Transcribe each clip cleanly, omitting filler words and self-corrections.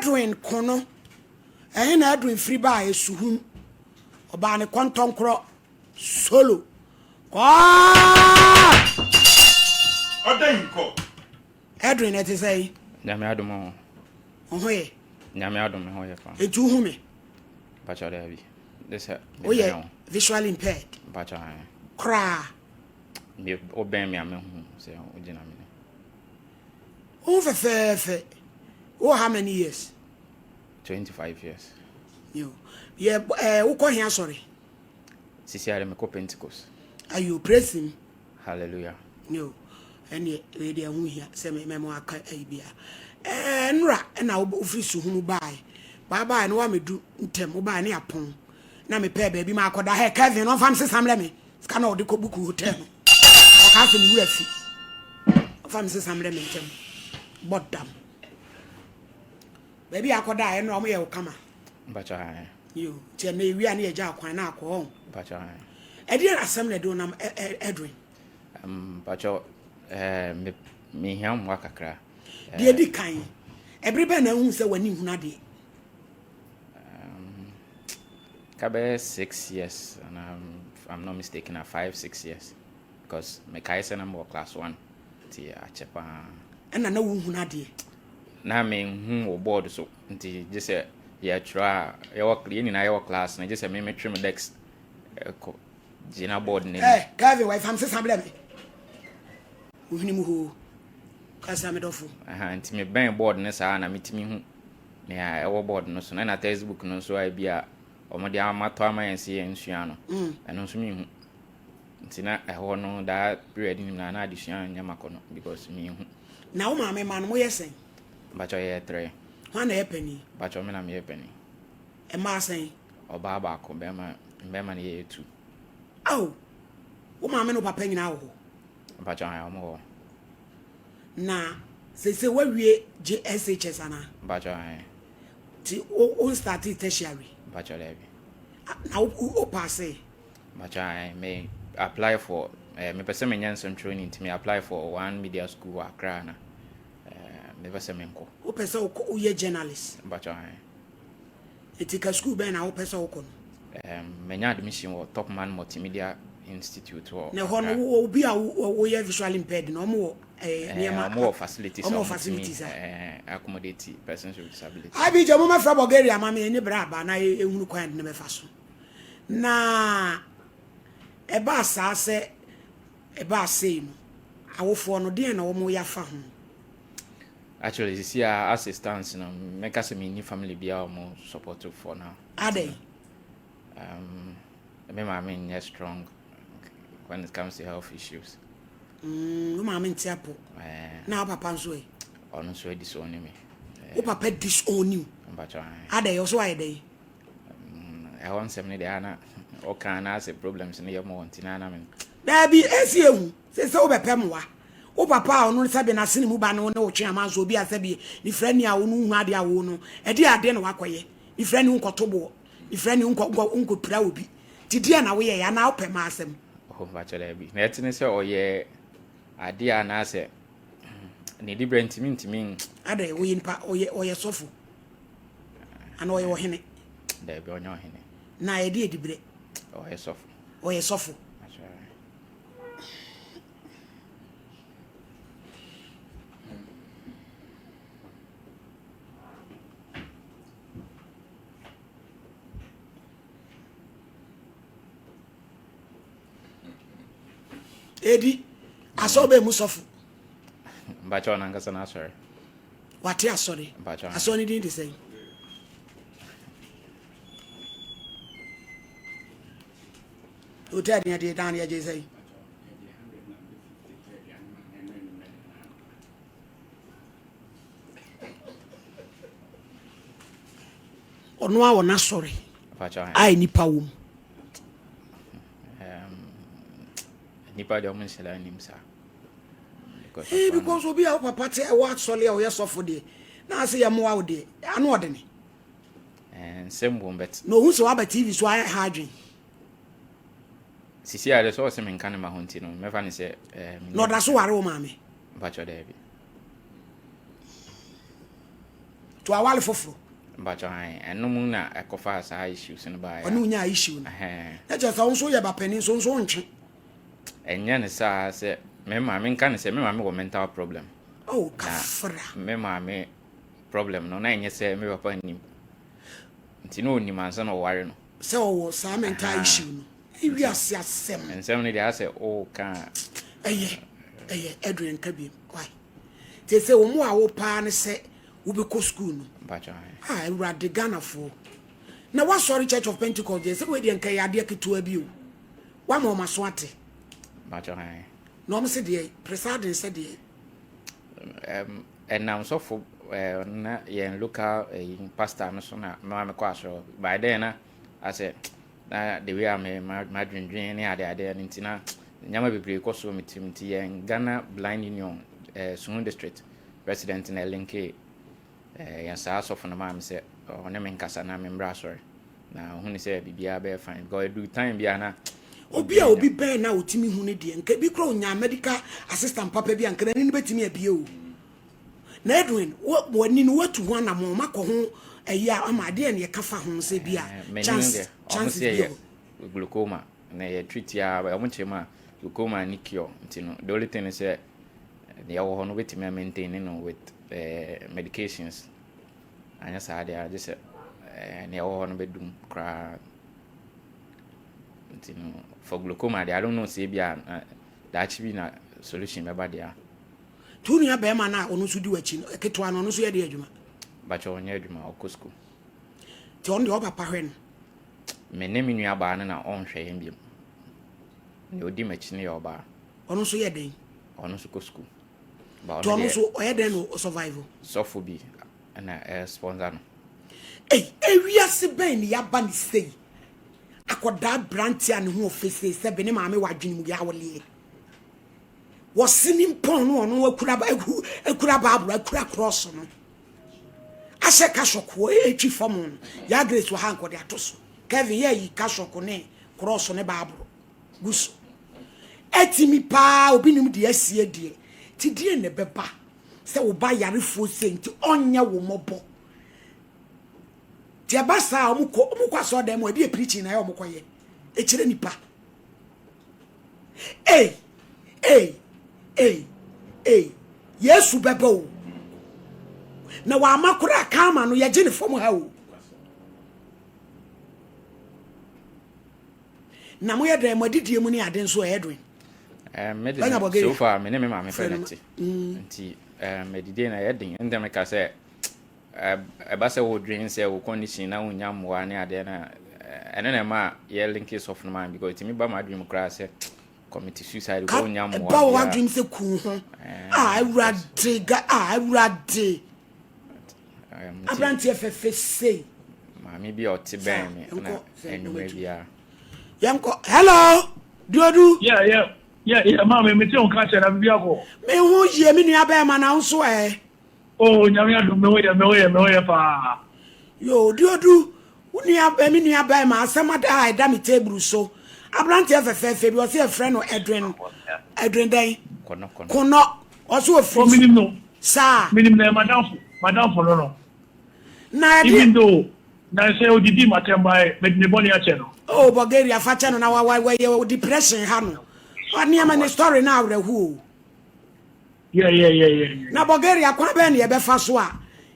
Edwin Kono, ɛhe na Edwin firi baa Esuhum? Ɔbaa ne kɔntɔnkorɔ solo. Kɔɔ! Ɔda yi kɔ. Edwin ɛte sɛ yi? Nyame adom o. Wo ho yɛ? Nyame adom me ho yɛ paa. Nti wohu me? Mpakyɛw daabi. De sɛ Woyɛ visually impaired? Mpakyɛw ae. Koraa? Me wobɛn me a mehu sɛ wogyina me ne. Wo ho fɛfɛɛfɛ. Wowɔ how many years? 25 years. Yo. Yɛ eh, wokɔ he asɔre? Sisi ara mekɔ Pentecost. Ayo, praise him. Hallelujah. Yo. Ɛneɛ wei deɛ ɛho hia sɛ mɛmo aka ayi bia. Ɛɛ nnora ɛna wofiri suhunu baeɛ. Baabaeɛ no woamɛdu ntɛm wobaeɛ ne apɔn. Na mepɛɛ baabi ma akɔda hɛ Kevin ɔmfa me sesa mmerɛ me. Sika na ɔde kɔ buku hotel no. Ɔkaa sɛ me wura fi. Ɔmfa me sesa mmerɛ me ntɛm. Bɔ dam. Baabi a akɔda a ɛno a wɔyɛ wo kama. Mpakyɛ ae. Yo, nti ɛnɛ ewia ne yɛgya akwan na akɔ hɔ. Mpakyɛ ae. Ɛdeɛ asɛm na ɛde wonam Edwin? Mpakyɛ ɛɛ me mehia mmoa kakra. Deɛ edi kan, ɛbere bɛn na ahu sɛ w'ani nhunu adeɛ? Ka bɛyɛ 6 years and I'm not mistaken, 5, 6 years because mekae sɛ na mewɔ class one nti akyɛ paa. Ɛna na wohunu adeɛ? Na menhu wɔ board so nti gye sɛ yɛtwerɛ a yɛwɔ yɛn nyinaa yɛwɔ class no gye sɛ me metwe me desk ɛkɔ gyina board no anim. Ɛ Kevin wa ifam sesa blɛ me. Wohwene mu hoo. Kasa me dɔfo. Aha, nti mebɛn board no saa na metumi hu nea ɛwɔ board no so no ɛna textbook no nso a ebi a wɔde amatɔ ama yɛn sɛ yɛnsua no ɛno nso menhu nti na ɛhɔ no daa period no nyinaa na adesua nyɛ makɔ no because menhu. Na wo maame ma no moyɛ sɛn? Mpakyɛ yɛyɛ three. Hwan na ɛyɛ panin? Mpakyɛ me na meyɛ panin. Mmaa sɛn? Ɔbaa baako, bɛrima mbɛrima no yɛyɛ two. Ao, wo maame ne wo papa nyinaa wɔ hɔ? Mpakyɛ ae, wɔn wɔ hɔ. Na sese woawie JSHS anaa? Mpakyɛ ae. Nti wo wo startee tertiary? Mpakyɛ daabi. Na wo wo paasee? Mpakyɛ ae, me apply for eh, mepɛ sɛ menyɛ nsɛmtwerɛni nti me apply for one media school wɔ Accra na eh, mepɛ sɛ menkɔ. Wopɛ sɛ wokɔ woyɛ journalist? Mpakyɛ ae. Nti ka school bɛn na wopɛ sɛ wokɔ no? Manya admission wɔ Topman Multimedia Institute wɔ Na ɛhɔ no obi a woyɛ visually impaired no ɔmo wɔ nneɛma? Ɔmo wɔ facilities a ɔmo wɔ ɔmo tumi facilities a accommodate persons with disability. Abigya mo mɛfrɛ Bulgaria ma me ne bra aba na ehunu kwan de ne bɛfa so. Na ɛbaa saa sɛ ɛbaa sei no awofoɔ no deɛn na wɔn yɛ afa ho? Actually, sisi a as it stands no, mɛka sɛ menni family biara a ɔmo support for now. Adɛn? Me maame nyɛ strong when it comes to health issues. Wo maame nte apɔ. Na wo papa nso ɛ? Ɔno nso disown me. Wo papa disown you? Mpakyɛ ae. Adɛn, ɔso ayɛ dɛn? Ɛhɔ nsɛm no deɛ ana ɔka na asɛ problems no yɛ mɔ nti na ana me. Daabi, esi ehu sɛ sɛ wobɛpɛ mmoa. Wo papa a ɔno sɛbe n'asene mu ba ne wo ne wo twe ama nso obi a sɛbe ne frɛ ni a wo no hu adeɛ a wo no ɛde adeɛ na wakɔyɛ ne frɛ ni wo nkɔto boɔ ne frɛ ni wo nkɔ nkɔ nkɔpira obi ti deɛ na woyɛ ya na wopɛ ma asɛm. Oh, mpakyɛ daabi. Na ɛte ne sɛ ɔyɛ adeɛ a anaasɛ ne dibrɛ ntumi ntumi. Adɛ ɔyɛ nipa ɔyɛ ɔyɛ sɔfo ana ɔyɛ ɔhene? Daabi, ɔnyɛ ɔhene. Na ɛde edibrɛ. Ɔyɛ sɔfo. Ɔyɛ sɔfo. Edi asɔre bɛɛ mu sɔfo. Mpakyɛ ɔno ankasa n'asɔre. Wate asɔre. Mpakyɛ. Asɔre ne din de sɛn? Hotel deɛ deɛ dan deɛ gye sɛn? Ɔno a wɔ n'asɔre a nipa wɔ mu. Nipa deɛ ɔmo nhyɛ da nim saa. Ee, because obi a wo papa te ɛwɔ asɔre a ɔyɛ sɔfo deɛ na ase yɛ mmoa wo deɛ ano ɔde ne. Nsɛm wɔ mbɛt. Na ohun sɛ waba TV so ayɛ ha adwen. Sisi a de sɛ ɔsɛ menka ne ma ho nti no mɛfa ne sɛ. Na ɔda so ware wo maame? Mpakyɛ daabi. To awale foforɔ. Mpakyɛw ae, ɛno mu na ɛkɔfaa saa issues no baeɛ a. Ɔne wo nyaa issue no. Ɛhɛn. Na kyerɛ sɛ wo nso woyɛ ba panin nso wo nso wontwe. Ɛnyɛ no saa sɛ me maame nka no sɛ me maame wɔ mental problem. Oh, kafra. Na me maame problem no na ɛnyɛ sɛ me papa nnim. Nti na ɔnim ansa na ɔware no. Sɛ ɔwɔ saa mental issue no. Ewiase asɛm. Nsɛm no deɛ asɛ woka a. Ɛyɛ, ɛyɛ, Adrian nka biom, why? Te sɛ wɔn a wo paa ne sɛ wobɛkɔ school no. Mpakyɛ ahe. Ah awurade Ghanafoɔ. Na wasɔre Church of Pentecost deɛ sɛ wei deɛ nka ɛyɛ adeɛ ketewa bi o. Wama wɔn aso ate. Mpakyɛ ahe. Na wɔn se deɛ presiding sɛ deɛ. Um, ɛnam sɔfo eh, na yɛn local eh, pastor no so na mema mekɔ asɔre. By then na asɛ na the way a me madwendwen ne ade ade no nti na nneɛma bebree kɔ so wɔ me tirim nti yɛn Ghana Blind Union eh, Suhum District president na ɛlinkee eh, yɛn saa asɔfo no maa me sɛ ɔne me nkasa na memmra asɔre na ɔhunu sɛ biribiara bɛyɛ fine because ɛdu time bi a na obi a obi bɛn na otumi hu ne deɛ nka bi kura onya medical assistant papa bi a nka n'ani no bɛtumi abie o na Edwin w'ani no watu ho anammɔn makɔ ho ɛyi a ama adeɛ ne yɛka fa ho sɛ bi a eh, chance chances bi wɔ glaucoma na yɛ treat a ɔmo kyerɛ mu a glaucoma ne cure nti no the only thing is sɛ deɛ ɛwɔ hɔ no wobɛtumi a maintain no with eh, medications anyɛ saa deɛ agye sɛ eh, nea ɛwɔ hɔ no bɛdum koraa nti no for glaucoma deɛ I don't know sɛ ebi a daakye bi na solution bɛba deɛ a Nti wo nua bɛrima no a ɔno nso di w'akyi no ketewa no ɔno nso yɛ de adwuma? Bakyɛ ɔnyɛ adwuma ɔkɔ sukuu. Nti ɔno deɛ ɔpapa hwɛ no? Me ne me nua baa no na ɔnhwɛ yɛn biom. Nea ɔdi m'akyi no yɛ ɔbaa. Ɔno nso yɛ dɛn? Ɔno nso kɔ sukuu. Nti ɔno nso ɔyɛ dɛn na ɔsurvive? Sɔfo bi na ɛsponsor no. Ei, ewiase bɛn ne yaba ne sei? Akɔdaa aberante a ne ho ɔfɛ sei sɛ be ne maame wɔ adwene mu yɛ Wɔse ne mpɔn no ɔno akura akura Bible akura cross no ahyɛ kasɔkoɔ ɛtwi fam no ya Grace wɔ ha nkɔde ato so Kevin yɛ yi kasɔko ne cross ne Bible gu so ɛtumi paa obi nim deɛ asie deɛ ti deɛ na ɛbɛba sɛ wo ba yarefoɔ sɛ nti ɔnyɛ wo mmɔbɔ nti ɛba saa ɔmo kɔ ɔmo kɔ asɔɔdan mu ɛde preaching na ɛyɛ ɔmo kɔ yɛ ɛkyerɛ nipa Ei, ei, ei, ei, Yesu bɛba o. Na wama koraa karma no yɛgye ne fam ha o. Na moyɛ dɛn mo adidie mu ne ade nso ɛyɛ den. Eh, me de so far me ne me maame pɛ na te. Nti eh, medidie na ɛyɛ den. Ɛnna meka sɛ Ɛba sɛ wodwen sɛ wo condition na wonnya mmoa ne adeɛ no a, ɛno na ɛma yɛ linke sɔfo no ma because ɛtumi ba m'adwene mu koraa sɛ commit suicide because wonnya mmoa ɛba w'adwene sɛ ku ho a awurade ga a awurade aberanteɛ fɛfɛ sei maame bi a ɔte bɛn me na anwummerɛ biara yɛnkɔ hello duodu yeah yeah yeah yeah maame mete wo nka kyɛ na biribi akɔ me ho yie me nua bɛrima na wo nso ɛ Oh Nyame adom me ho yɛ me ho yɛ me ho yɛ paa. Yoo Duodu wo nua eh, me nua bɛɛma asɛm ada a ɛda me table so abranteɛ fɛfɛɛfɛ bi ɔse yɛfrɛ no Edwin Edwin dɛn Konɔ ɔse ɔfiri Oh menim no saa menim no ɛyɛ madamfo madamfo no no na ɛdeɛ even though nansɛ odidii matɛm bae mede ne bɔne akyɛ no. Oh Bulgaria fa kyɛ no na wa wa wayɛ depression ha no nneɛma ne story no awerɛho o. Yeah, yeah, yeah, yeah, yeah. Na Bulgaria kwan bɛn na yɛbɛfa so a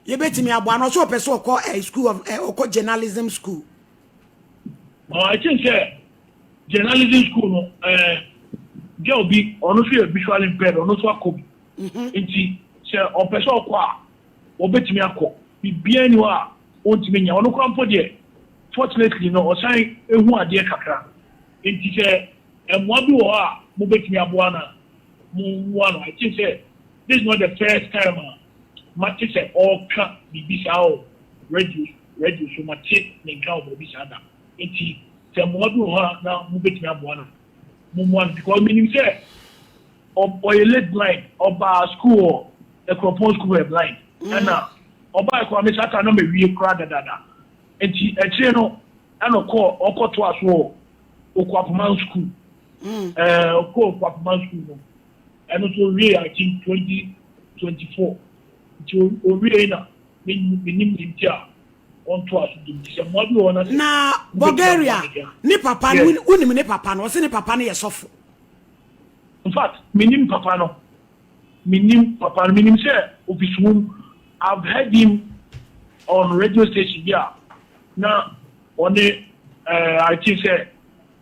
yɛbɛtumi aboa no? Ɔsɛ ɔpɛ sɛ ɔkɔ eh, school of eh, ɔkɔ journalism school. Oh, I think sɛ journalism school no eh, girl bi ɔno nso yɛ visual impaired ɔno nso akɔ bi mhm. nti sɛ ɔpɛ sɛ ɔkɔ a ɔbɛtumi akɔ biribiara ni hɔ a ɔntumi nyɛ ɔno koraa mpo deɛ fortunately no ɔsan ehu adeɛ kakra nti sɛ mmoa bi wɔ hɔ a mobɛtumi aboa no a mo mmoa no I think sɛ this is not the first time a mate sɛ ɔreka biribi saa wɔ radio radio so mate ne nka wɔ baabi saa da nti sɛ mmoa bi wɔ hɔ a na mobɛtumi aboa no mo mmoa no because menim sɛ ɔyɛ late blind ɔbaa school wɔ Akuropɔn school yɛ blind ɛna ɔbaa koraa me saa time na mawie koraa dadaada nti akyire no ɛna ɔkɔɔ ɔkɔtoa so wɔ Okuapoman school Ɛɛ ɔkɔɔ Kwakuman school no, ɛno nso owiee I think 2024. Nti owiee na Mennim ne nti a ɔntoa so bio nti sɛ mmoa bi wɔ hɔ na sɛ Na wobɛtumi aboa Bulgaria me deɛ a. ne papa no, Yes. wonim ne papa no? Ɔse ne papa no yɛ sɔfo. In fact, mennim papa no. Mennim papa no. Menim sɛ ofi Suhum. I've heard him on radio station bi a na ɔne eh, I think sɛ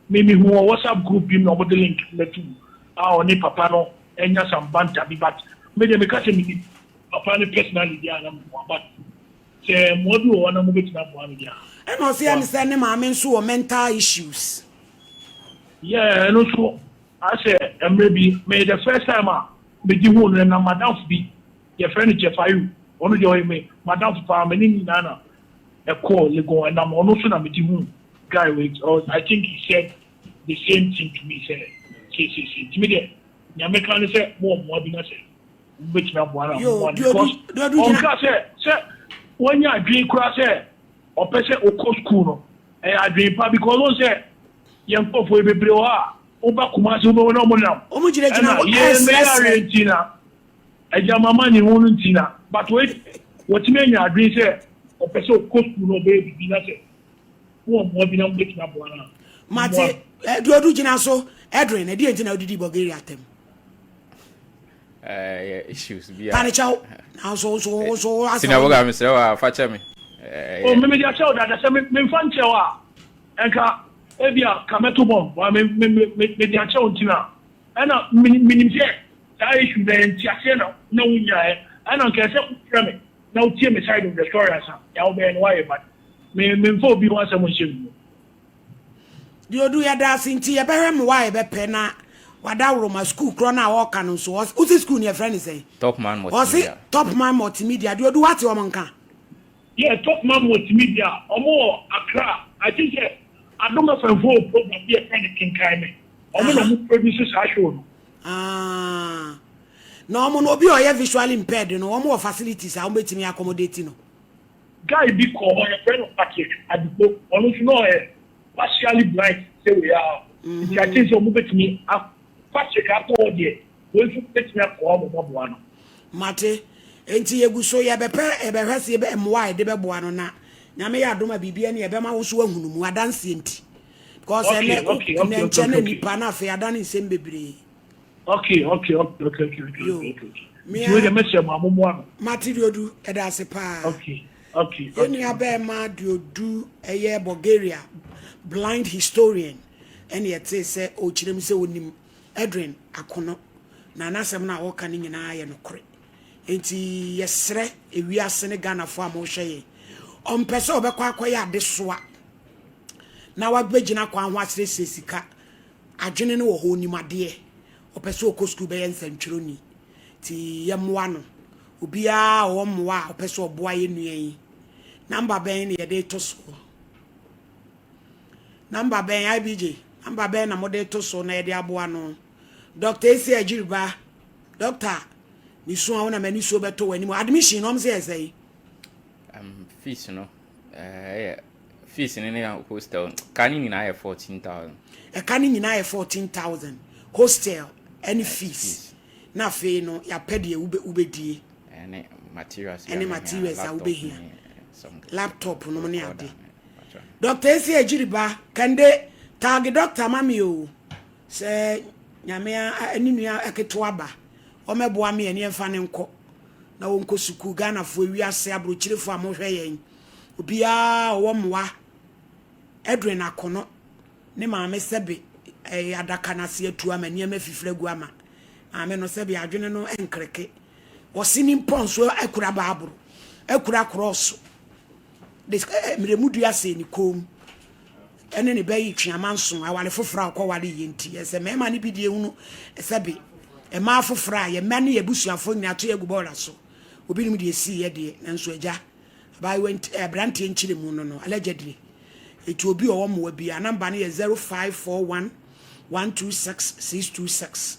me mehu wɔ WhatsApp group bi mu na wɔde link no bɛto mu a ɔne papa no anya some banter bi but me deɛ meka sɛ menim papa no personally deɛ a na meboa but sɛ mmoa bi wɔ hɔ na mobɛtumi aboa me deɛ a Ɛna ɔse boa ɛne me. sɛ ne maame nso wɔ mental issues. Yeah, ɛno nso asɛ mmerɛ bi me the first time a medi huu no ɛnam madamfo bi yɛfrɛ no Jeff Ayew ɔno deɛ ɔyɛ me madamfo paa me ne no nyinaa na ɛkɔɔ Legon ɛnam ɔno so na medi huu guy wei I think he said the same thing to me sɛ sei sei sei nti me deɛ nea mɛka ne sɛ mowɔ mmoa bi na sɛ mobɛtumi aboa no a Yo, mommoa no because Duodu, Duodu gyina. ɔnka sɛ sɛ wanya adwene koraa sɛ ɔpɛ sɛ ɔkɔ school no ɛyɛ adwene pa because wohu sɛ yɛn nkurɔfoɔ yi bebree wɔ hɔ a woba Kumasi wobɛhu na wɔn nam Wɔn gyinagyina ɛna hɔ yɛn mɛyɛ ɛresrɛsrɛ. areɛ nti na agya mama ne ho no nti na but wei wɔtumi anya adwene sɛ ɔpɛ sɛ ɔkɔ school na ɔbɛyɛ biribi na sɛ wowɔ mmoa bi na mobɛtumi aboa no a Mate, mmoa no. eh, Duodu gyina so. Edwin, ɛdeɛ nti na wodidi Bulgaria atɛm? Ɛyɛ issues bi a. Pane kyɛw. Nanso nso nso asɛ. Sina boga mesrɛ wa fa kyɛ me. O me mede akyɛ wo dada sɛ memfa nkyɛ wo a ɛnka ebia ka mɛto bɔm wa me me me mede akyɛ wo nti na ɛna menim sɛ saa issue na ɛyɛ nteaseɛ na na wonyaeɛ ɛna nka ɛsɛ wofrɛ me na wotie me side of the story ansa nea wobɛyɛ no woayɛ but me memfa obi ho asɛm nhyɛ me mu. Deɛ odu yɛda ase nti yɛbɛhwɛ mmoa a yɛbɛpɛ na wadaworo ma school korɔ no a ɔreka no nso wosi school no yɛfrɛ ne sɛn? Top Man Ɔse Multimedia. Top Man Multimedia. Deɛ odu wate wɔn nka? Yeah, Top Man Multimedia ɔmo wɔ Accra. I think sɛ Adom FM foɔ wɔ program bi a yɛfrɛ no Kenkan Me. Ɔmo na ɔmo produce saa show no. Ah. Na ɔmo no obi a ɔyɛ visually impaired no ɔmo wɔ facilities a ɔmo betumi accommodate no? Guy bi kɔɔ hɔ yɛfrɛ no Patrick Adigbo ɔno nso na ɔyɛ partially blind sɛ wei ara nti I think sɛ ɔmo betumi a Patrick akɔ hɔ deɛ wei nso betumi akɔ hɔ ama ɔmo aboa no. Mate. Enti yɛgu so yɛbɛpɛ yɛbɛhwɛ sɛ yɛbɛ mmoa a yɛde bɛboa no na Nyame yɛ adom a biribi ani yɛbɛma wo nso woahunu mu adanseɛ nti because ɛnɛ ɛnɛ nkyɛ na nipa na afei adane nsɛm bebree. Okay Yo, okay me nti wei a deɛ mɛsrɛ mo a mommoa no. Mate Duodu, ɛda ase paa. Yɛn Okay nua bɛɛma Duodu ɛyɛ Bulgaria blind historian ɛne yɛtee sɛ ɔkyerɛ mu sɛ ɔnim Edwin Akono na n'asɛm no a ɔka no nyinaa yɛ nokore. Enti yɛsrɛ ewiase ne Ghanafoɔ a mohwɛ yɛn, ɔmpɛ sɛ ɔbɛkɔ akɔyɛ adesoa na wabɛgyina kwan ho asrɛsrɛ sika. Adwene no wɔ hɔ, ɔnim adeɛ, ɔpɛ sɛ ɔkɔ sukuu bɛyɛ nsɛntwerɛni. Nti yɛmmoa no. Obiara a ɔwɔ mmoa a ɔpɛ sɛ ɔboa yɛn nua yi, namba bɛn na yɛde to soɔ? Namba bɛn, IBJ? Namba bɛn na mode to so na yɛde aboa no? Dr. Esi Agyiriba, Doctor, mesu a wo na m'anisuo bɛtɔ w'anim. Admission no, ɔm sɛ yɛ sɛn? Fees no, ɛyɛ fees no ne hostel, ka ne nyinaa yɛ 14,000. Ɛka ne nyinaa yɛ 14,000, hostel ɛne fees. Na afei no, yɛapɛ deɛ wobɛdie. Ɛne materials. Ɛne materials a wobɛhia. Laptop nom ne ade. Dr. Esi Agyiriba, kɛnde, tag doctor ma me o. Sɛ Nyame ne nua ketewa ba, ɔmmɛboa me ɛne ɛmfa ne nkɔ na wɔnkɔ sukuu. Ghanafoɔ, ewiase, aburokyirefoɔ a mohwɛ yɛn, obiara ɔwɔ mmoa, Edwin Akono, ne maame sɛbe ɛyɛ adaka no ase atu ama nneɛma fifiri agu ama maame no sɛbe adwene no nkreke. Wɔse ne mpɔ nso akura baaboro, akura korɔɔso, de mmerɛmu dua sɛ ne kɔn mu ɛne ne bɛyi tweama nso aware foforɔ a ɔkɔware yɛ nti ɛsɛ mmarima no bi deɛ hunu sɛbe mmaa foforɔ a yɛn mma ne yɛn abusuafoɔ nyinaa to yɛ agu bɔɔla so. Obinom deɛ ɛsii yɛ deɛ nanso agya abaayewa nti aberanteɛ nkyerɛ mu no no allegedly ɛti obi ɔwɔ mmoa bi a namba no yɛ 0541 126 626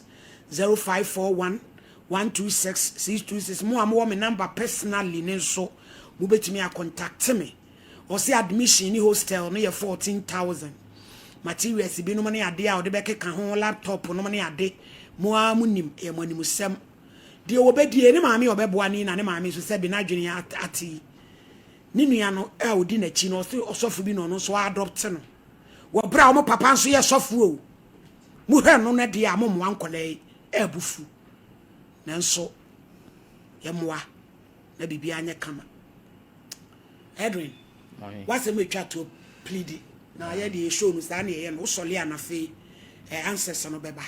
0541 126 626. Mo a mowɔ me number personally ne nso mobɛtumi acontact me. Ɔse admission ne hostel no yɛ 14,000. Materials binom ne ade a ɔde bɛkeka ho, laptop nom ne ade, mo ara mo nim, ɛyɛ mo animsɛm. Deɛ wɔbɛdie ne maame a ɔbɛboa ne na ne maame nso sɛbi n'adwene ate yi. Ne nua no a ɔdi n'akyi no, ɔse ɔsɔfo bi na ɔno nso adopt no. Wɔ berɛ a wɔn papa nso yɛ sɔfo o. Mohwɛ no no deɛ a mommoa nkwadaa yi abufu. Nanso yɛmmoa na biribiara nyɛ kama. Edwin, w'asɛm atwa toɔ pleadi na yɛ deɛ show no saa na yɛyɛ no wosɔle a na afei eh, answers no bɛba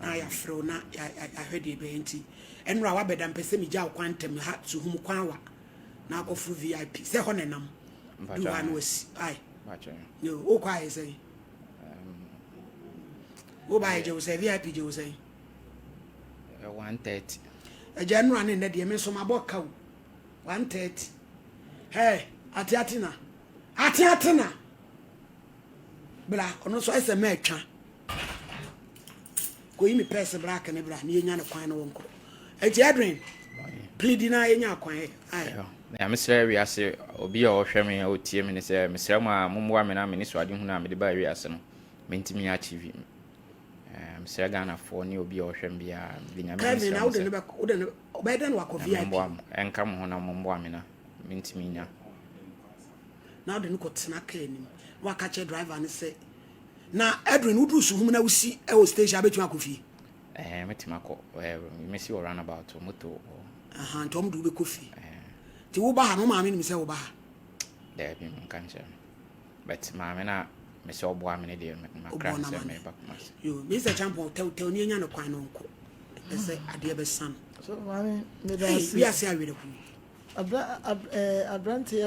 na yɛafrɛ wo na yɛahwɛ deɛ ɛbɛyɛ nti ɛnora wabɛda mpɛ sɛ megya wo kwan ntɛm ha suhum kwan wa na akɔforo vip sɛ hɔ na ɛnam du hɔ a na wasi ai wokɔ ayɛ sɛn woba ayɛ gye wo sɛ vip gye wo sɛn 130 agya nnora ne nnɛ deɛ me nso mabɔ ka o 130 hey ate ate na ate ate na bra ɔno nso ayɛ sɛ mɛɛtwa kɔyi me pɛɛse bra akene bra ne yɛnya ne kwan no wɔnkɔ ɛnti Edwin plidi na yɛnya kwan ɛ ae Na mesrɛ wiase obi a ɔhwɛ me a ɔtie me ne sɛ mesrɛ mo a mommoa me na me anisoadehunu a mede baa wiase no mentumi achieve. Mesrɛ Ghanafoɔ ne obi a ɔhwɛ me biara mede Nyame Kevin mesrɛ na mo wode sɛ ne bɛkɔ wode ne ɔbɛyɛ dɛn na wakɔ Nyame VIP mmoa mo ɛnka mo ho na mommoa me na mentumi nya. Na wode no kɔtena kaa anim na waka kyerɛ driver no sɛ na Edwin woduru Suhum na wosi wɔ station a bɛtumi akɔ fie. Ɛɛ mɛtumi akɔ ɛɛ mɛsi wɔ runabout moto wɔ. Aha nti wɔn de wobɛkɔ fie. Nti woba ha no wo maame nim sɛ woba ha? Daabi menka nkyerɛ no but maame no a mesɛ ɔboa me no deɛ makra Wobɔ no no sɛ amanneɛ. meba Kumasi. Yo, Mister Champon tɛwtɛw ni enya no kwan no nkɔ. Ɛpɛ sɛ adeɛ bɛsa no. So maame meda Hey, ase. wiase awerɛhoɔ. Abra ab eh, aberante yi.